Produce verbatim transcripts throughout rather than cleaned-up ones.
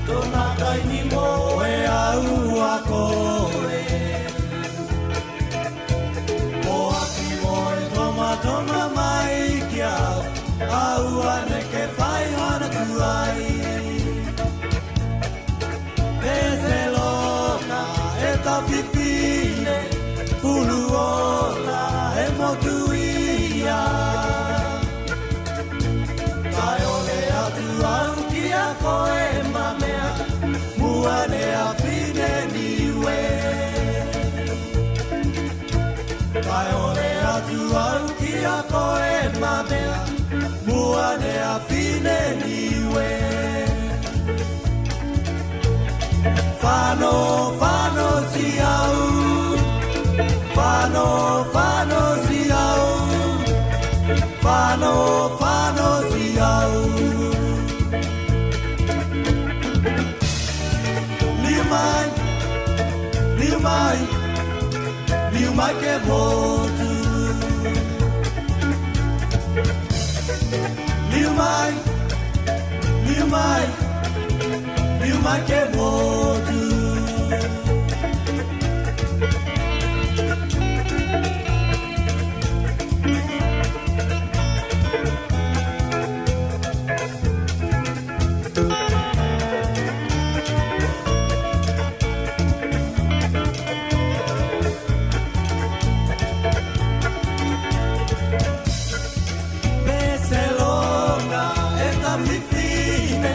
Tona kai ni mo e au a koe. Poaki mo e tomatoma mai ki a au, aua neke fai hana tuai. Pese loga e tau fifine, fuluola e motu ia. Kae ole atu au ki a koe Mamea, mua ne a fine Niue. Kae ole atu au ki a koe Mamea, mua ne a fine Niue. Fano, fano ti au. Fano, fano ti au. Fano, fano ti au. Liu mai, liu mai, liu mai ke motu. Liu mai, liu mai, liu mai ke motu. Pese loga e tau fifine,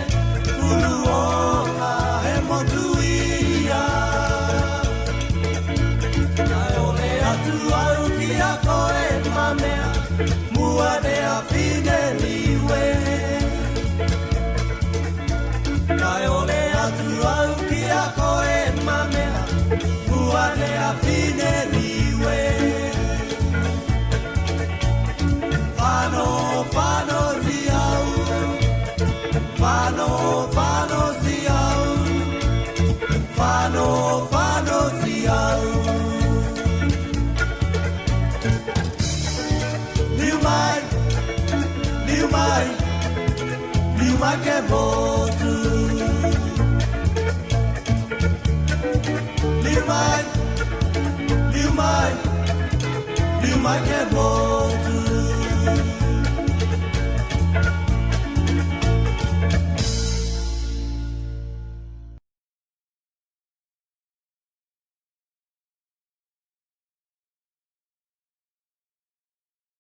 fuluola e motu ia. Kae ole atu au ki a koe Mamea, mua ne a fine Niue. Kae ole atu au ki a koe Mamea, mua ne a fine Niue. Fano, fano ti au. Fano, fano ti au. Fano, fano ti au. Liu mai, liu mai, liu mai ke motu. Liu mai, liu mai, liu mai ke motu.